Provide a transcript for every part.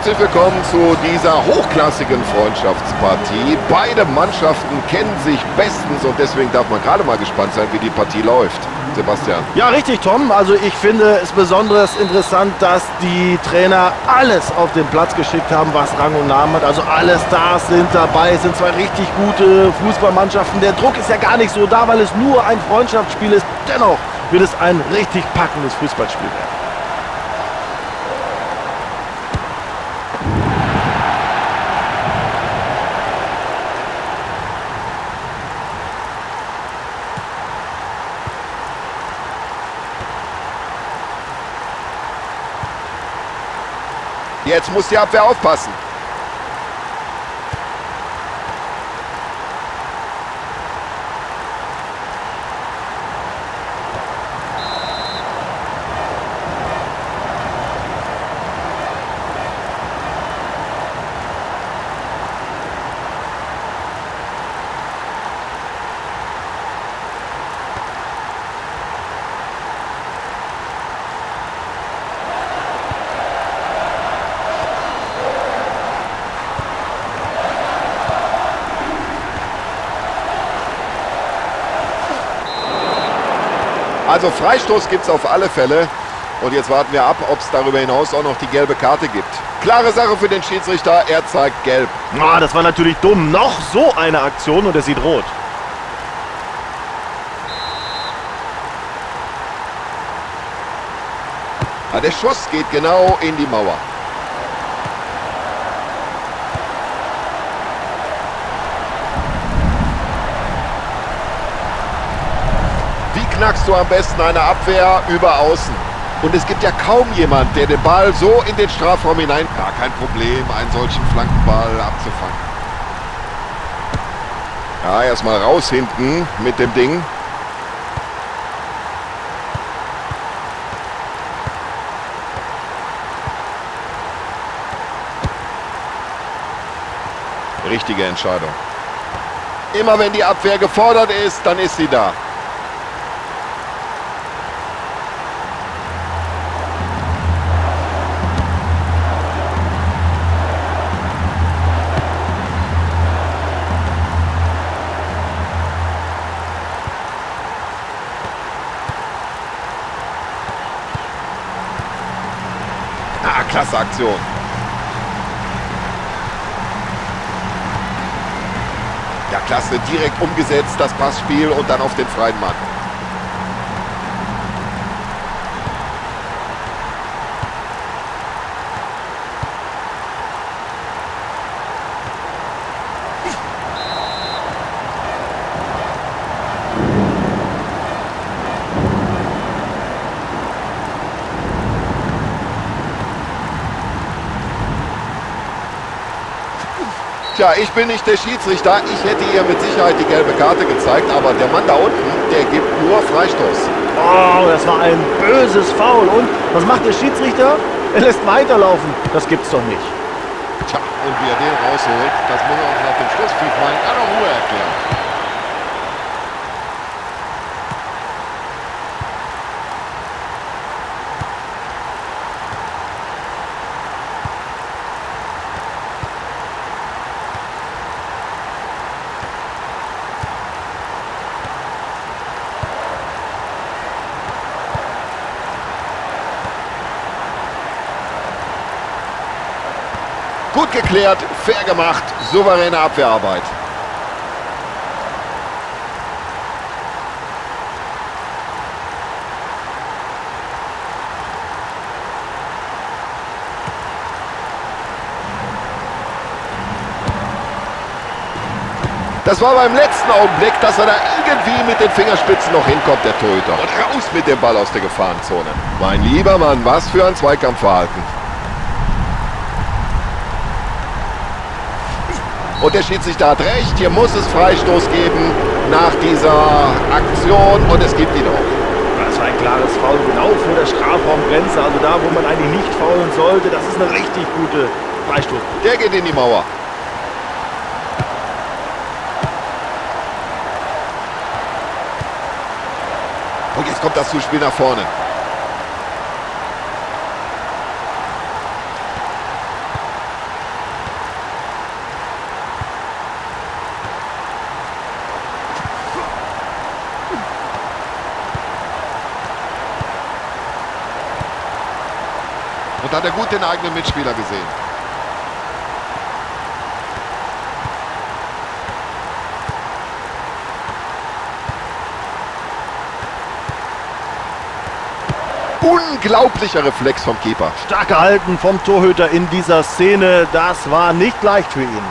Herzlich willkommen zu dieser hochklassigen Freundschaftspartie. Beide Mannschaften kennen sich bestens und deswegen darf man gerade mal gespannt sein, wie die Partie läuft. Sebastian. Ja, richtig, Tom. Also ich finde es besonders interessant, dass die Trainer alles auf den Platz geschickt haben, was Rang und Namen hat. Also alle Stars sind dabei. Es sind zwei richtig gute Fußballmannschaften. Der Druck ist ja gar nicht so da, weil es nur ein Freundschaftsspiel ist. Dennoch wird es ein richtig packendes Fußballspiel werden. Jetzt muss die Abwehr aufpassen. Also Freistoß gibt es auf alle Fälle. Und jetzt warten wir ab, ob es darüber hinaus auch noch die gelbe Karte gibt. Klare Sache für den Schiedsrichter, er zeigt gelb. Ah, das war natürlich dumm. Noch so eine Aktion und er sieht rot. Ah, der Schuss geht genau in die Mauer. Wie knackst du am besten eine Abwehr über außen? Und es gibt ja kaum jemand, der den Ball so in den Strafraum hinein... Gar kein Problem, einen solchen Flankenball abzufangen. Ja, erstmal raus hinten mit dem Ding. Richtige Entscheidung. Immer wenn die Abwehr gefordert ist, dann ist sie da. Ah, klasse Aktion. Ja, klasse, direkt umgesetzt, das Passspiel und dann auf den freien Mann. Tja, ich bin nicht der Schiedsrichter. Ich hätte ihr mit Sicherheit die gelbe Karte gezeigt, aber der Mann da unten, der gibt nur Freistoß. Oh, das war ein böses Foul. Und was macht der Schiedsrichter? Er lässt weiterlaufen. Das gibt's doch nicht. Tja, und wie er den rausholt, das muss er uns nach dem Schlusspfiff mal in aller Ruhe erklären. Gut geklärt, fair gemacht, souveräne Abwehrarbeit. Das war beim letzten Augenblick, dass er da irgendwie mit den Fingerspitzen noch hinkommt, der Torhüter. Und raus mit dem Ball aus der Gefahrenzone. Mein lieber Mann, was für ein Zweikampfverhalten. Und der Schiedsrichter hat recht, hier muss es Freistoß geben nach dieser Aktion und es gibt ihn auch. Das war ein klares Foul, genau vor der Strafraumgrenze, also da, wo man eigentlich nicht foulen sollte. Das ist eine richtig gute Freistoß. Der geht in die Mauer. Und jetzt kommt das Zuspiel nach vorne. Da hat er gut den eigenen Mitspieler gesehen. Unglaublicher Reflex vom Keeper. Stark gehalten vom Torhüter in dieser Szene. Das war nicht leicht für ihn.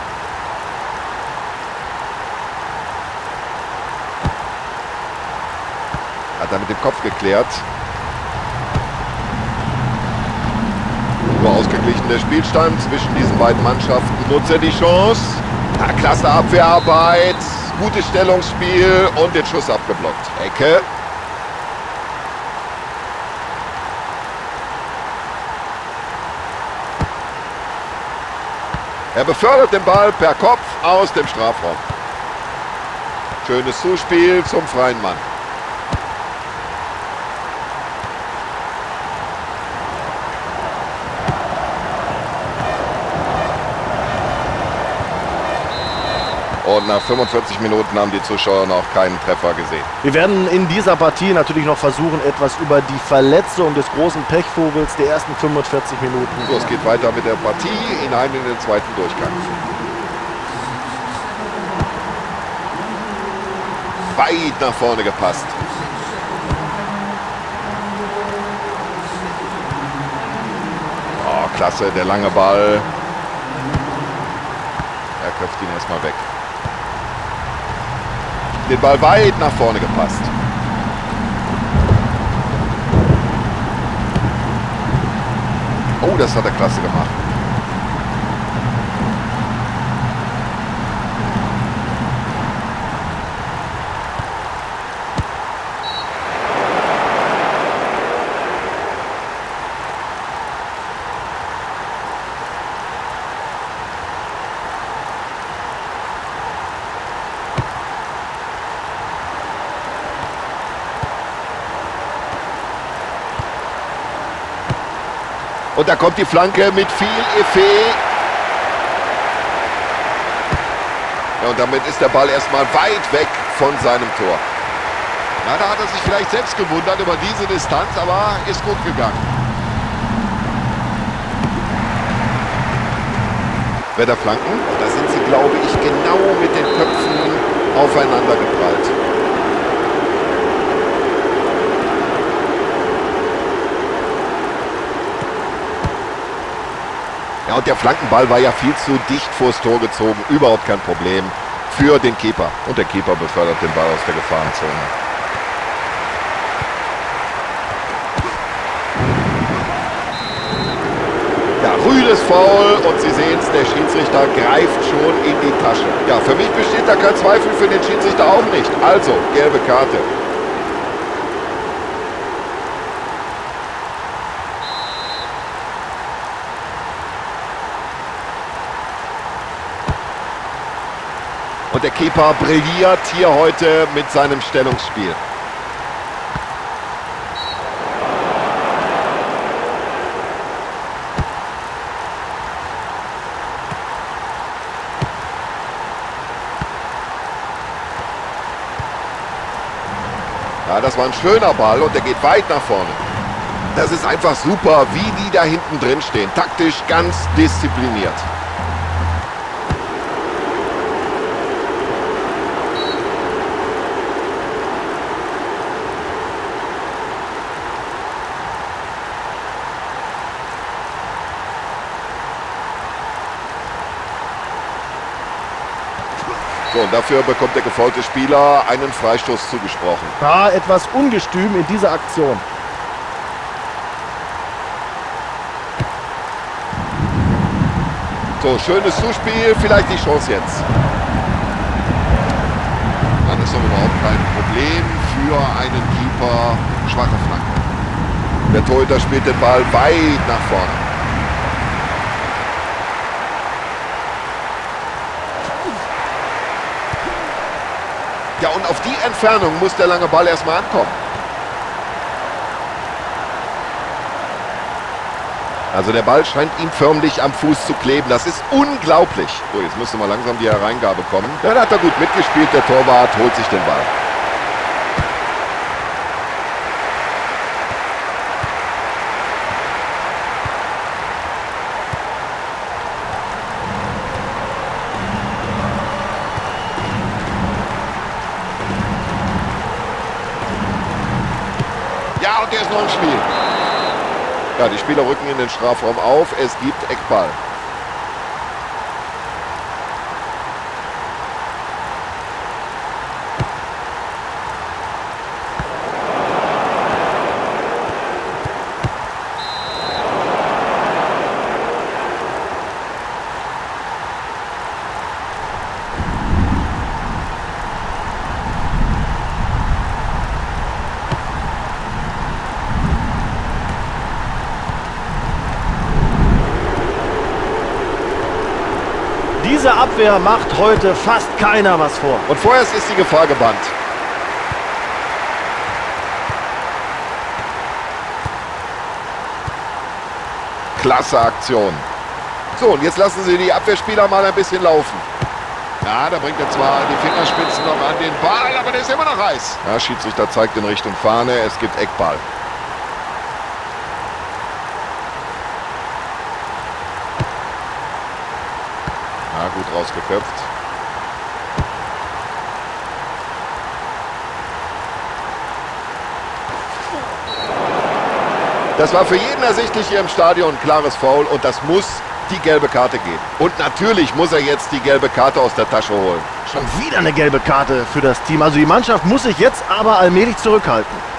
Hat er mit dem Kopf geklärt. Nur ausgeglichen der Spielstand zwischen diesen beiden Mannschaften. Nutzt er die Chance. Ja, klasse Abwehrarbeit, gutes Stellungsspiel und den Schuss abgeblockt. Ecke. Er befördert den Ball per Kopf aus dem Strafraum. Schönes Zuspiel zum freien Mann. Und nach 45 Minuten haben die Zuschauer noch keinen Treffer gesehen. Wir werden in dieser Partie natürlich noch versuchen, etwas über die Verletzung des großen Pechvogels der ersten 45 Minuten. So, es geht weiter mit der Partie hinein in den zweiten Durchgang. Weit nach vorne gepasst. Oh, klasse, der lange Ball. Er köpft ihn erstmal weg. Den Ball weit nach vorne gepasst. Oh, das hat er klasse gemacht. Und da kommt die Flanke mit viel Effet. Ja, und damit ist der Ball erstmal weit weg von seinem Tor. Na, da hat er sich vielleicht selbst gewundert über diese Distanz, aber ist gut gegangen. Wetterflanken, da sind sie, glaube ich, genau mit den Köpfen aufeinander geprallt. Ja, und der Flankenball war ja viel zu dicht vors Tor gezogen. Überhaupt kein Problem für den Keeper. Und der Keeper befördert den Ball aus der Gefahrenzone. Ja, rüdes Foul und Sie sehen es, der Schiedsrichter greift schon in die Tasche. Ja, für mich besteht da kein Zweifel, für den Schiedsrichter auch nicht. Also, gelbe Karte. Und der Keeper brilliert hier heute mit seinem Stellungsspiel. Ja, das war ein schöner Ball und der geht weit nach vorne. Das ist einfach super, wie die da hinten drin stehen. Taktisch ganz diszipliniert. So, und dafür bekommt der gefaulte Spieler einen Freistoß zugesprochen. War etwas ungestüm in dieser Aktion. So, schönes Zuspiel, vielleicht die Chance jetzt. Dann ist doch überhaupt kein Problem für einen Keeper. Schwache Flanke. Der Torhüter spielt den Ball weit nach vorne. Ja, und auf die Entfernung muss der lange Ball erstmal ankommen. Also der Ball scheint ihm förmlich am Fuß zu kleben. Das ist unglaublich. So, jetzt müsste mal langsam die Hereingabe kommen. Dann hat er gut mitgespielt. Der Torwart holt sich den Ball. Ja, und der ist noch im Spiel. Ja, die Spieler rücken in den Strafraum auf. Es gibt Eckball. Diese Abwehr macht heute fast keiner was vor. Und vorerst ist die Gefahr gebannt. Klasse Aktion. So, und jetzt lassen sie die Abwehrspieler mal ein bisschen laufen. Ja, da bringt er zwar die Fingerspitzen noch an den Ball, aber der ist immer noch heiß. Ja, Schiedsrichter zeigt in Richtung Fahne, es gibt Eckball. Ja, gut rausgeköpft. Das war für jeden ersichtlich hier im Stadion ein klares Foul und das muss die gelbe Karte geben. Und natürlich muss er jetzt die gelbe Karte aus der Tasche holen. Schon wieder eine gelbe Karte für das Team. Also die Mannschaft muss sich jetzt aber allmählich zurückhalten.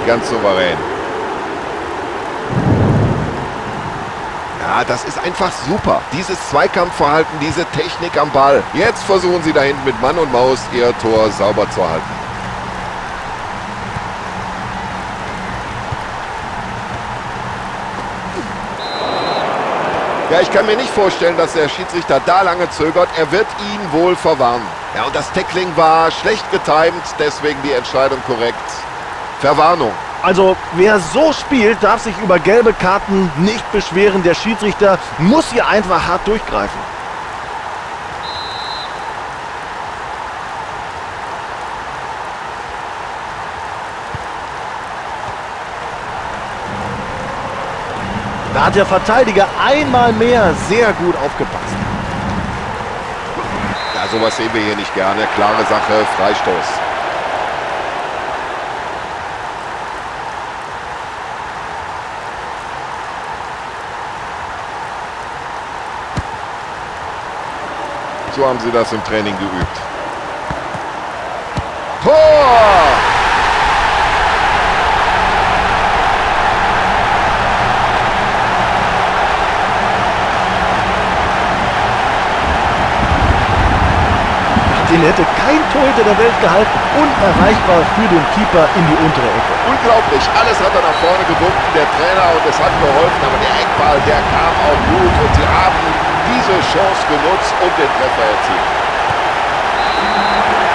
Ganz souverän. Ja, das ist einfach super. Dieses Zweikampfverhalten, diese Technik am Ball. Jetzt versuchen sie da hinten mit Mann und Maus ihr Tor sauber zu halten. Ja, ich kann mir nicht vorstellen, dass der Schiedsrichter da lange zögert. Er wird ihn wohl verwarnen. Ja, und das Tackling war schlecht getimt, deswegen die Entscheidung korrekt. Verwarnung. Also, wer so spielt, darf sich über gelbe Karten nicht beschweren. Der Schiedsrichter muss hier einfach hart durchgreifen. Da hat der Verteidiger einmal mehr sehr gut aufgepasst. Ja, sowas sehen wir hier nicht gerne. Klare Sache, Freistoß. So haben sie das im Training geübt. Tor! Den hätte kein Torhüter der Welt gehalten. Unerreichbar für den Keeper in die untere Ecke. Unglaublich, alles hat er nach vorne gewunken, der Trainer, und es hat geholfen. Aber der Eckball, der kam auch gut und sie haben diese Chance genutzt und den Treffer erzielt.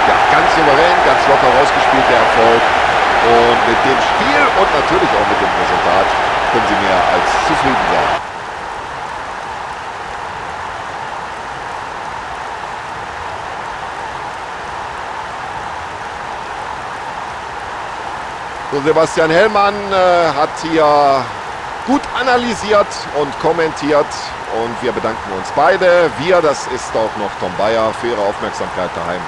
Ja, ganz souverän, ganz locker rausgespielt, der Erfolg. Und mit dem Spiel und natürlich auch mit dem Resultat können sie mehr als zufrieden sein. So, Sebastian Hellmann hat hier gut analysiert und kommentiert und wir bedanken uns beide. Wir, das ist auch noch Tom Bayer, für Ihre Aufmerksamkeit daheim.